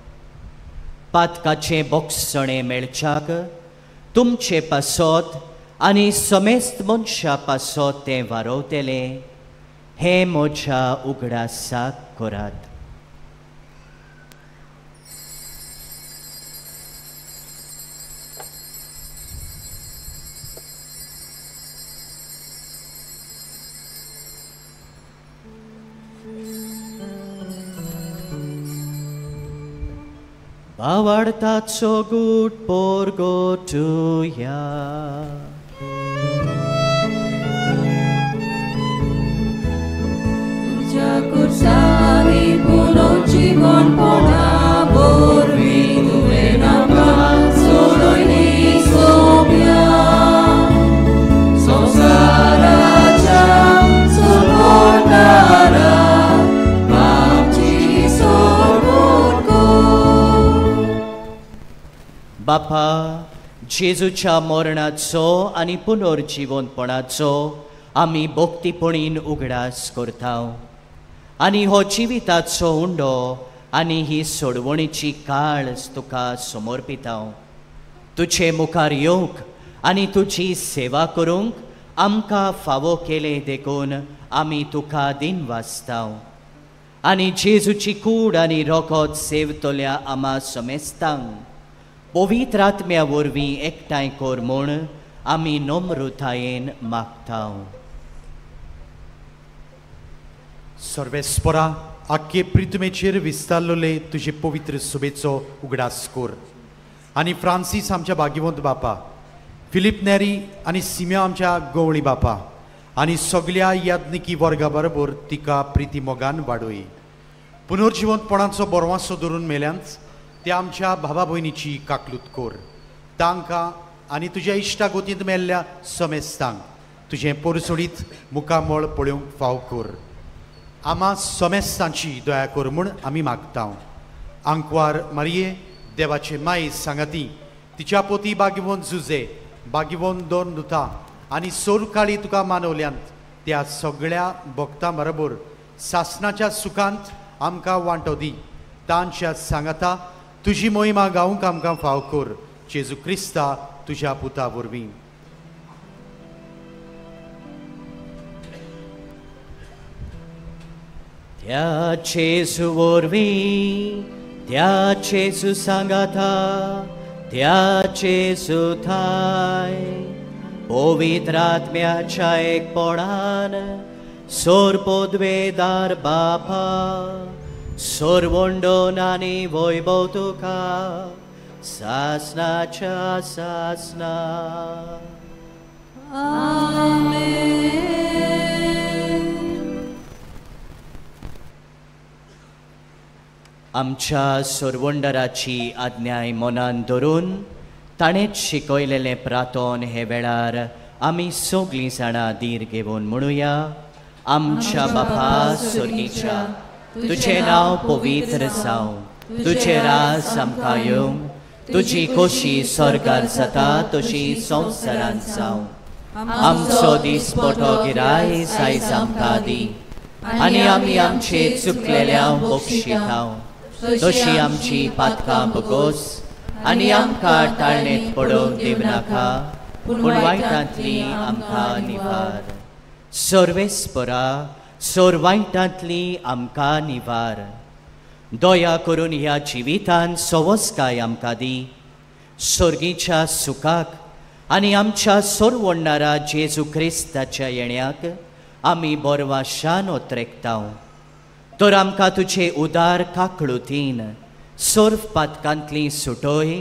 पातकाचें बोगसणें मेळच्याक तुमचे पासत आनी समेस्त मनशा पासत तें वारवतलें, हें म्हज्या उगडासाक करात. भावार्थाचो गूट पोरगोटुया. तुज्या कुर्सांनी पुनर्जीवनपणा वरवीं तुवें आमकां सोडयली सोम्या. संवसाराच्या सोडवणारा आमची सोडवण कर. बापा, जेजूच्या मरणाचो आनी पुनर्जीवनपणाचो आमी भक्तीपणीन उगडास करता आनी हो जिविताचो उंडो आनी ही सोडवणीची काळज तुका समर्पिता. तुजे मुखार येवंक आनी तुजी सेवा करूंक आमकां फावो केले देखून आमी तुका दिनवासता. आनी जेजूची कूड आनी रोगत सेवतल्या आमा समेस्तांक पवित्र आत्म्या वरवीं एकठांय कर म्हूण आमी नम्रतायेन मागता. सर्वेस्परा, आख्खे प्रितमेचेर विस्तारलेले तुजे पवित्र सुबेचो उगडास कर आनी फ्रांसीस आमच्या भाग्यवंत बापा, फिलीप नेरी आनी सिम्या आमच्या गवळी बापा आनी सगल्या याज्ञिकी वर्गा बरोबर तिका प्रिती मोगान वाडोय. पुनर्जिवंतपणाचो बरवासो धरून मेल्यांच त्या आमच्या भावा भयणीची काकलूत कर. तांकां आनी तुज्या इश्टा गोतींत मेल्ल्या समेस्तांक तुजें पोरसोडीत मुखामळ पळोवंक फाव कर. आमा समेस्तांची दया कर म्हूण आमी मागता. आंकवार मारये देवाचे माये सांगाती तिच्या पोती बागिवोन जुजे बागिवोन दोन दुता आनी सोरकाळी तुका मानवल्यांत त्या सगळ्या भक्तां बरोबर सासणाच्या सुखांत आमकां वांटो दी. तांच्या सांगाता तुजी मोहिमा गावंक आमकां फाव कर. जेजू क्रिस्ता तुज्या पुता वरवीं. त्या जेजू वरवीं, त्या जेजू सांगाता, त्या जेजू थाय पवित्र आत्म्याच्या एकपणान सोरपोदवेदार बापा, सोरवंडोन आनी वैभव तुका सासनाच्या सासना. आमेन. आमच्या सोरवंडराची आज्ञाय मनान धरून ताणेंच शिकयलेलें प्रातोन हे वेळार आमी सगळीं जाणां धीर घेवन म्हणुया. आमच्या बापा स्वर्गीच्या, तुजें नांव पवित्र जावं, तुजें राज आमकां येवं, तुजी खोशी स्वर्गार जाता तशी संवसारांत जावं. आमचो दिसपटो गिराय आयज आमकां दी आनी आमी आमचे चुकलेल्या बक्षितांव तशी आमची पातकां बगोस आनी आमकां टाळणेंत पडोवंक दिवनाका, पूण वायटांतली आमकां निवार. सर्वेस्परा, सोर वायटांतली आमकां निवार. दया करून ह्या जिवितान सवस्काय आमकां दी. सर्गीच्या सुखाक आनी आमच्या सोरवणणारा जेजू क्रिस्ताच्या येण्याक आमी बरवाशान ओत्रेकता. तर आमकां तुजे उदार काकळुतीन सर्व पातकांतली सुटोय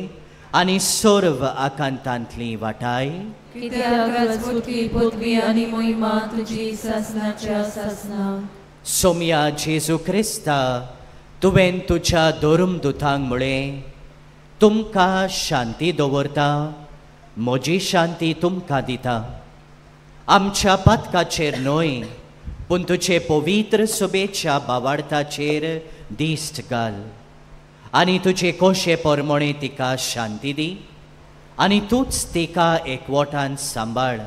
आनी सर्व आकांतांतली वाटाय. कित्याक राजवटकी पदवी आनी मोहिमा तुजी सासनाच्या सासना. सोम्या जेजू क्रिस्ता, तुवें तुज्या धर्मदुतांक म्हळें, तुमकां शांती दवरता, म्हजी शांती तुमकां दिता. आमच्या पातकाचेर न्हय पूण तुजे पवित्र सुबेच्या बावार्थाचेर दिश्ट घाल आनी तुजे कोशे परमणे तिका शांती दी आनी तूंच तिका एकवटान सांबाळ,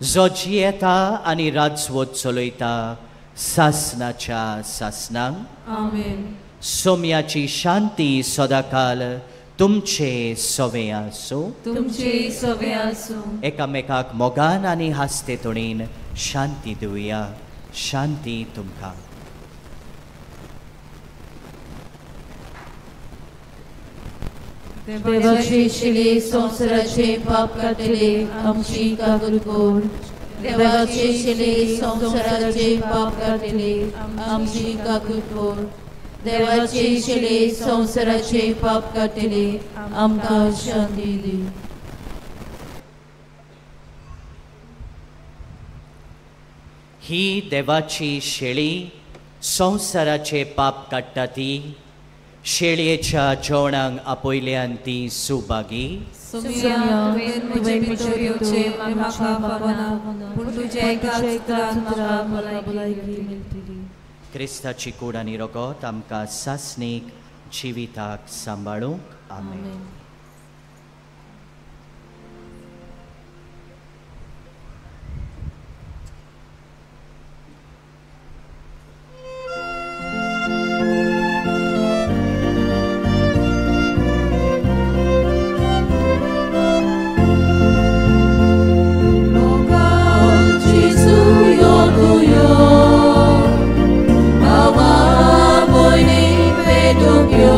जो जियेता आनी राजवट चलयता सासनाच्या सासनांक. आमेन. सोम्याची शांती सदाकाल तुमचे सवे आसूं, तुमचे सवे आसूं. एकामेकाक मोगान आनी हास्ते तोणीन शांती दिवया. शांती तुमकां. देवाचे शिले संवसाराचे पाप काडटले आमची काकूट कर. देवाचे शिले संवसाराचे पाप काडटले आमची काकूट कर. देवाचे शिले संवसाराचे पाप काडटले आमकां शांती दी. ही देवाची शेळी संवसाराचे पाप काडटा ती शेळयेच्या जेवणाक आपयल्यान ती सुभागी. तुवें म्हजे भितर येवचें म्हाका फावना, पूण तुज्या एकाच उतरान म्हाका भलायकी मेळटली. क्रिस्ताची कूड आनी रगत आमकां सासणीक जिविताक सांबाळूंक. आमेन. Yo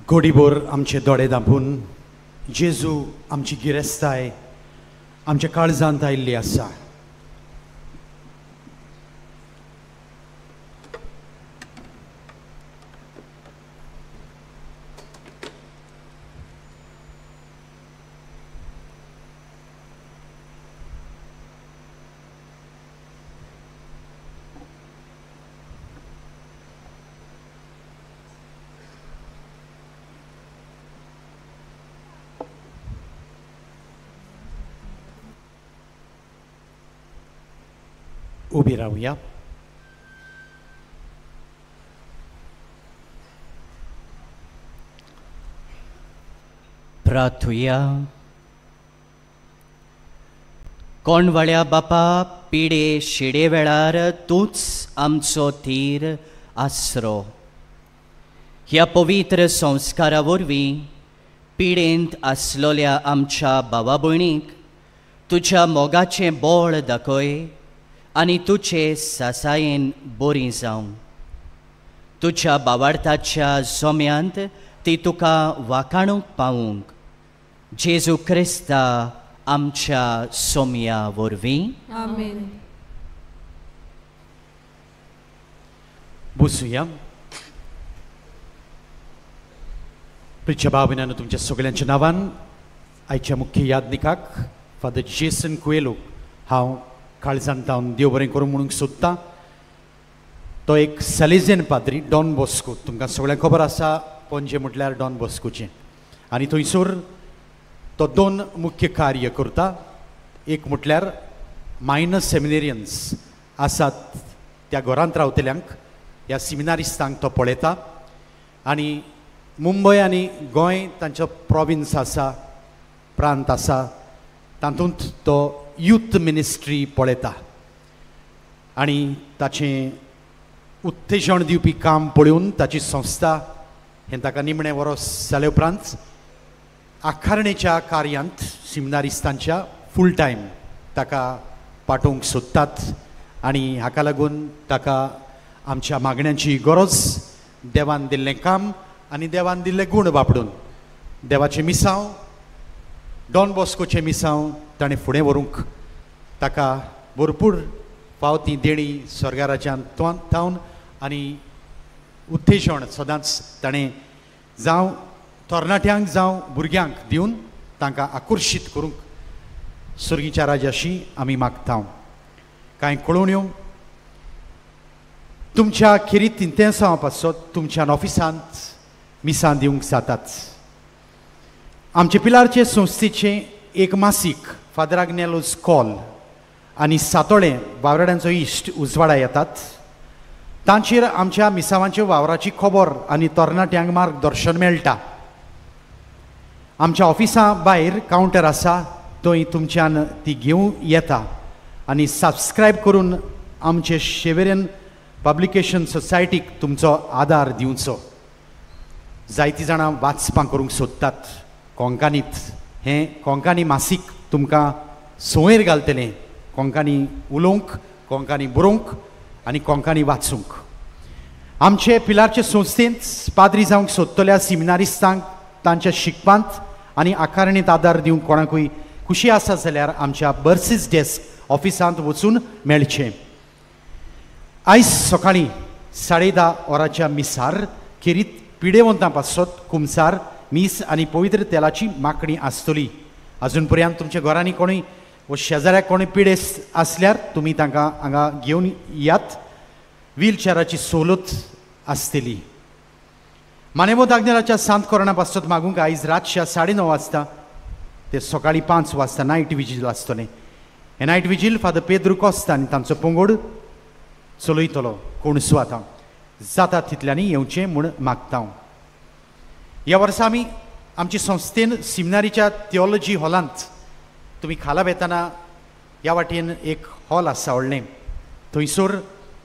घोडीभर आमचे दोळे धांपून जेजू आमची गिरेस्ताय आमच्या काळजांत आयिल्ली आसा. उबी रावया. प्रार्थुया. कोणवाळ्या बापा, पिडे शिडे वेळार तूंच आमचो थीर आसरो. ह्या पवित्र संस्कारा वरवीं पिडेंत आसलोल्या आमच्या भावा भयणीक तुज्या मोगाचें बळ दाखय आनी तुजे सासायेन बरी जावं. तुज्या बावार्थाच्या जोम्यांत ती तुका वाखाणूंक पावूंक जेजू क्रिस्ता आमच्या सोम्या वरवीं. आमेन. बसुया. प्रिच्या भाव-भयणांनो, तुमच्या सगळ्यांच्या नांवान आयच्या मुख्य यादनिकाक फादर जेसन कुएलो हांव काळजान तावन देव बरें करूं म्हणूंक सोदतां. तो एक सलेजियन पाद्री, डॉन बॉस्को, तुमकां सगळ्यांक खबर आसा पणजे म्हटल्यार डॉन बॉस्कोचें. आनी थंयसर तो दोन मुख्य कार्य करता. एक म्हटल्यार मायनर सेमिनेरियन्स आसात त्या घरांत रावतल्यांक, ह्या सिमिनारिस्तांक तो पळयता. आनी मुंबय आनी गोंय तांचो प्रोविन्स आसा, प्रांत आसा, तातूंत तो यूथ मिनिस्ट्री पळयता. आनी ताचें उत्तेजन दिवपी काम पळोवन ताची संस्था हें ताका निमणें वर्स जाले उपरांत आखारणेच्या कार्यांत सिमिनारिस्तांच्या फूल टायम ताका पाठोवंक सोदतात. आनी हाका लागून ताका आमच्या मागण्यांची गरज, देवान दिल्लें काम आनी देवान दिल्ले गूण वापरून देवाचें मिसांव, डॉन बॉस्कोचें मिसांव ताणें फुडें व्हरूंक ताका भरपूर फावती देणी स्वर्गाराज्यान थावन आनी उत्तेजन सदांच ताणें जावं तरणाट्यांक जावं भुरग्यांक दिवन तांकां आकर्शीत करूंक सर्गीच्या राजाशी आमी मागता. कांय कळोवण्यो तुमच्या खेरीत इंतेसांव पासत तुमच्या ऑफिसांत मिसां दिवंक जातात. आमचे पिलारचे संस्थेचें एक मासीक फादर आग्नेलोज कॉल आनी सातोळें वावराड्यांचो इश्ट उजवाडा येतात. तांचेर आमच्या मिसावांच्या वावराची खबर आनी तरणाट्यांक मार्गदर्शन मेळटा. आमच्या ऑफिसा भायर कावंटर आसा, थंय तुमच्यान ती घेवं येता आनी सबस्क्रायब करून आमचे शेवेरियन पब्लिकेशन सोसायटीक तुमचो आदार दिवचो. जायतीं जाणां वाचपां करूंक सोदतात कोंकणीत. हें कोंकणी मासीक तुमकां संवयर घालतलें कोंकणी उलोवंक, कोंकणी बरोवंक आनी कोंकणी वाचूंक. आमचे पिलारचे संस्थेंत पाद्री जावंक सोदतल्या सिमिनारिस्तांक तांच्या शिकपांत आनी आकारणींत आदार दिवंक कोणाकूय खुशी आसा जाल्यार आमच्या बर्सीस डेस्क ऑफिसांत वचून मेळचें. आयज सकाळीं 10:30 वरांच्या मिसार खेरीत पिडेवंतां पासत कुमसार मीस आनी पवित्र तेलाची मागणी आसतली. अजून पर्यंत तुमच्या घरांनी कोणूय व शेजाऱ्याक कोणूय पिडेस्त आसल्यार तुमी तांकां हांगा घेवन यात. व्हीलचेराची सवलत आसतली. मानेमो दागनेलाच्या सांत कोरोना पासत मागूंक आयज रातच्या 9:30 वाजता ते सकाळीं 5 वाजता नायट विजील आसतलें. हें night vigil father Pedro Costa आनी तांचो पंगड चलयतलो. कोण सुवाता जाता तितल्यांनी येवचें म्हूण मागता. ह्या वर्सा आमी आमची संस्थेन सिमिनारीच्या थियोलॉजी हॉलांत तुमी खाला वेतना ह्या वाटेन एक हॉल आसा व्हडलें, थंयसर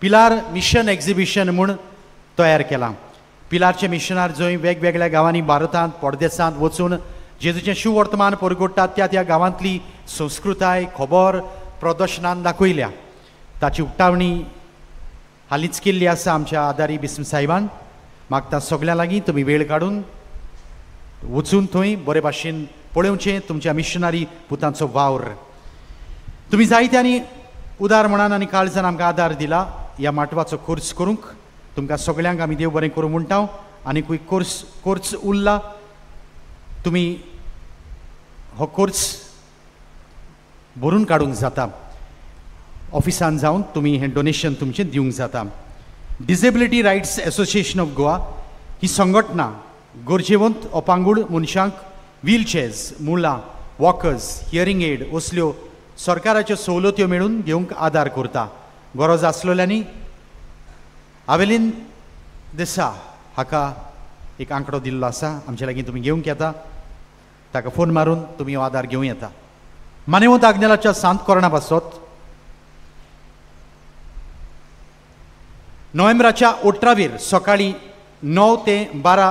पिलार मिशन एक्झिबिशन म्हूण तयार केलां. पिलारचे मिशनार जंय वेगवेगळ्या गांवांनी भारतांत परदेसांत वचून जेजूचें शुवर्तमान परगोडटात त्या त्या गांवांतली संस्कृताय खबर प्रदर्शनान दाखयल्या. ताची उक्तावणी हालींच केल्ली आसा आमच्या आदारी बिस्म साहेबान. मागता सगळ्यां लागीं तुमी वेळ काडून वचून थंय बरे भाशेन पळोवचें तुमच्या मिशनरी पुतांचो वावर. तुमी जायत्यांनी उदार मनान आनी काळजान आमकां आदार दिला ह्या माटवाचो खर्च करूंक. तुमकां सगळ्यांक आमी देव बरें करूं म्हणटा. आनीकूय कोर्स उरला, तुमी हो कोर्स भरून काडूंक जाता. ऑफिसान जावन तुमी हें डोनेशन तुमचें दिवंक जाता. Disability rights association of Goa ही संघटना गरजेवंत अपांगूळ मनशांक व्हीलचेअर्स, मुळां, वॉकर्स, हियरींग एड असल्यो सरकाराच्यो सवलत्यो मेळून घेवंक आदार करता. गरज आसलेल्यांनी आवेलीन देसा हाका एक आंकडो दिल्लो आसा, आमचे लागीं तुमी घेवंक येता. ताका फोन मारून तुमी हो आदार घेवं येता. मानेवंत आग्नेलाच्या सांत कोरणा पासत नोव्हेंबराच्या 18 सकाळीं 9 ते 12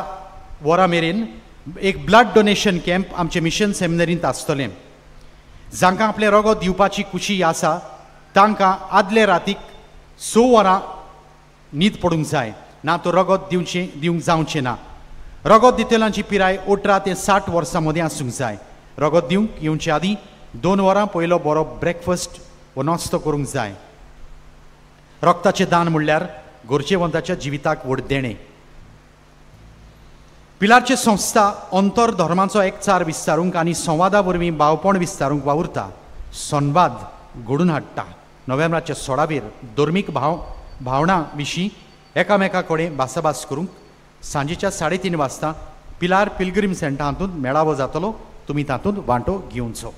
वरां मेरेन एक ब्लड डोनेशन कॅम्प आमचे मिशन सेमिनरींत आसतलें. जांकां आपलें रगत दिवपाची खुशी आसा तांकां आदले रातीक 6 वरां न्हीद पडूंक जाय, ना तर रगत दिवंक जावचें ना. रगत दितल्यांची पिराय 18 ते 60 वर्सां मदीं आसूंक जाय. रगत दिवंक येवचे आदीं 2 वरां पयलो बरो ब्रेकफास्ट वो नाश्तो करूंक जाय. रगताचें दान म्हणल्यार गरजेवंताच्या जिविताक व्हड देणें. पिलारची संस्था अंतर धर्माचो एकचार विस्तारूंक आनी संवादा वरवीं भावपण विस्तारूंक वावुरता, संवाद घडून हाडटा. नोव्हेंबराच्या 16 धर्मीक भावना विशीं एकामेका कडेन भासाभास करूंक सांजेच्या 3:30 वाजता पिलार पिलग्रीम सेंटर हातूंत मेळावो जातलो. तुमी तातूंत वांटो घेवचो.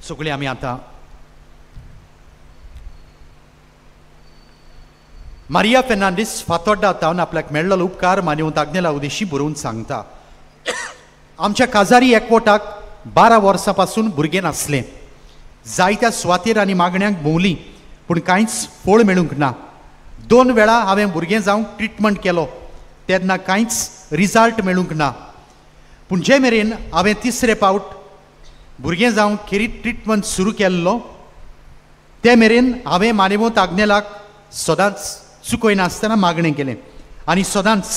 सगळीं आमी आतां मारिया फेर्नांडीस फातोड्डा तावन आपल्याक मेळ्ळो उपकार मानेवंत आग्नेला उदेशी बरोवन सांगता. आमच्या काजारी एकवटाक 12 वर्सां पासून भुरगें नासलें. जायत्या सुवातेर आनी मागण्यांक भोंवली पूण कांयच फळ मेळूंक ना. 2 वेळा हांवें भुरगें जावंक ट्रिटमेंट केलो तेन्ना कांयच रिजल्ट मेळूंक ना. पूण जे मेरेन हांवें तिसरे पावट भुरगें जावंक खेरीत ट्रिटमेंट सुरू केल्लो ते मेरेन हांवें मानेवंत आग्नेलाक सदांच चुकयनासतना मागणें केलें आनी सदांच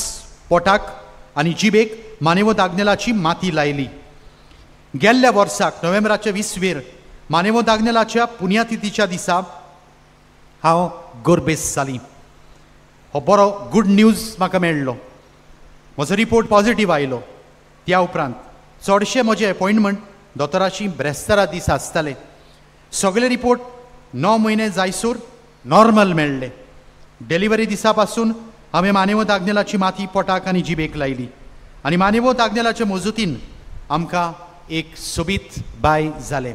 पोटाक आनी जिबेक मानेवंत आग्नेलाची माती लायली. गेल्ल्या वर्साक नोव्हेंबराच्या 20 मानेवंत आग्नेलाच्या पुण्यतिथीच्या दिसा हांव गर्भेस्त जाली. हो बरो गूड न्यूज म्हाका मेळ्ळो. म्हजो रिपोर्ट पॉजिटीव आयलो. त्या उपरांत चडशे म्हजे एपॉयंटमेंट दोतोराची ब्रेस्तारा दीस आसताले. सगळे रिपोर्ट 9 म्हयने जायसर नॉर्मल मेळ्ळे. डिलिव्हरी दिसा पासून हांवें मानेवंत आग्नेलाची माती पोटाक आनी जिबेक लायली आनी मानेवंत आग्नेलाचे मजतीन आमकां एक सोबीत बाय जालें.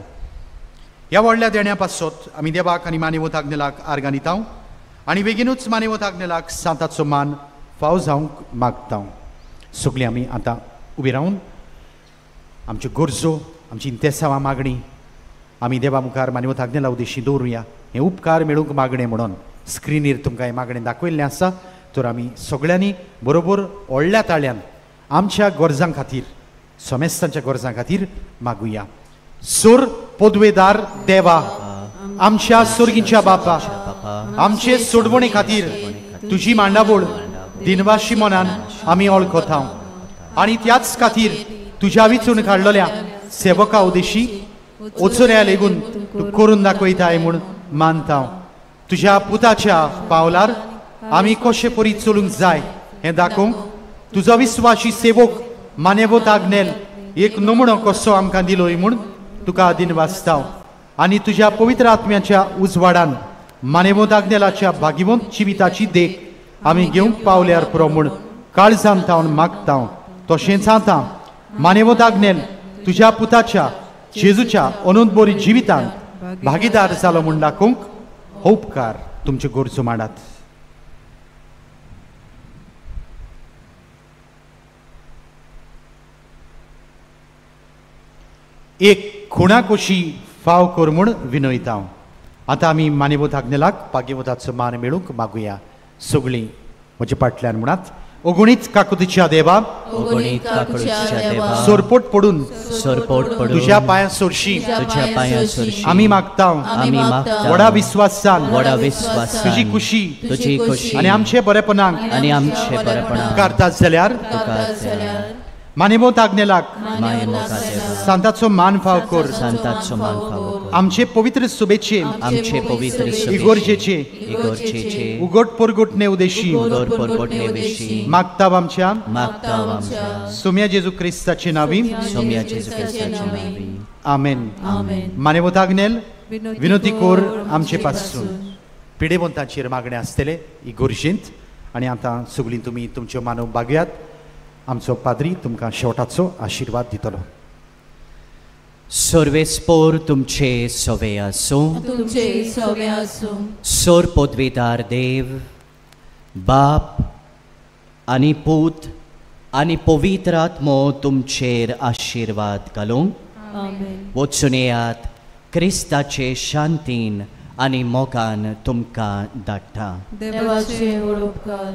ह्या व्हडल्या देण्या पासत आमी देवाक आनी मानेवंत आग्नेलाक आर्गां दिता आनी बेगीनूच मानेवंत आग्नेलाक सांताचो मान फाव जावंक मागता. सगळीं आमी आतां उबी रावन आमच्यो गरजो, आमची इंतेसांवां, मागणी आमी देवा मुखार मानेवंत आग्नेला उदेशी दवरुया. हे उपकार मेळूंक मागणें म्हणून स्क्रिनीर तुमकां हें मागणें दाखयल्लें आसा. तर आमी सगळ्यांनी बरोबर व्हडल्या ताळ्यान आमच्या गरजां खातीर, समेस्तांच्या गरजां खातीर मागुया. सोर पदवेदार देवा, आमच्या सोर्गीच्या बापा, आमचे सोडवणे खातीर तुजी मांडावळ दिनवाशी मनान आमी वळखता आनी त्याच खातीर तुज्या विचून काडलेल्या सेवका उदेशी वचोऱ्या लेगून तूं करून दाखयताय म्हूण मानता. तुज्या पुताच्या पावलार आमी कशे परी चलूंक जाय हें दाखोवंक तुजो विस्वाशी सेवक मानेवंत आग्नेल एक नमुणो कसो आमकां दिलोय म्हूण तुका दिनवासता आनी तुज्या पवित्र आत्म्याच्या उजवाडान मानेवंत आग्नेलाच्या भागिवंत जिविताची देख आमी घेवंक पावल्यार पुरो म्हूण काळजान तावन मागता. तशेंच आतां मानेवंत आग्नेल तुज्या पुताच्या जेजूच्या अनंत बरी जिवितांत भागीदार जालो म्हूण दाखोवंक हो उपकार तुमच्यो गरजो मांडात. एक खुणा कशी फाव कर म्हूण विनयता. आतां आमी मानेवंत आग्नेलाक भाग्यवंताचो मान मेळूंक मागुया. सगळीं म्हज्या फाटल्यान म्हणात, ओगुणीत काकुतीच्या देवा, ओगुणीत काकुतीच्या देवा, सोरपोट पडून, सोरपोट पडून, तुझ्या पांयां सोरशी, तुझ्या पांयां सोरशी, आमी मागता, आमी मागता, व्हडा विस्वासान, व्हडा विस्वासान, तुजी खुशी, तुजी खुशी, आनी आमचे बरेपणाक, आनी आमचे बरेपणाक उपकारता जाल्यार, मानेमोत आग्नेलाक, सांताचो मान फाव कर, सांताचो मान फाव कर, आमचे पवित्र सुबेचे, आमचे पवित्र सुबेचे, इगोर्जेचे, इगोर्जेचे, उगट परगोटणे उदेशी, उगट परगोटणे उदेशी, मागताव आमच्या, मागताव आमच्या, सोम्या जेजू क्रिस्ताचे नावी, सोम्या जेजू क्रिस्ताचे नावी, आमेन. आमेन. मानेमोत आग्नेल विनोती कोर आमचे पासून. पिडेवंतांचेर मागणें आसतलें इगोर्जेंत. आनी आतां सगळीं तुमी तुमच्यो मानव बागयात. आमचो पाद्री तुमकां शेवटाचो आशिर्वाद दितलो. सर्वेस्पोर तुमचे सवे आसूं, तुमचे सवे आसूं. सोर पदवीदार देव बाप आनी पूत आनी पवित्र आत्मो तुमचेर आशिर्वाद घालूं. वचून येयात, क्रिस्ताचे शांतीन आनी मोगान तुमकां धाडटा. देवाचे उपकार.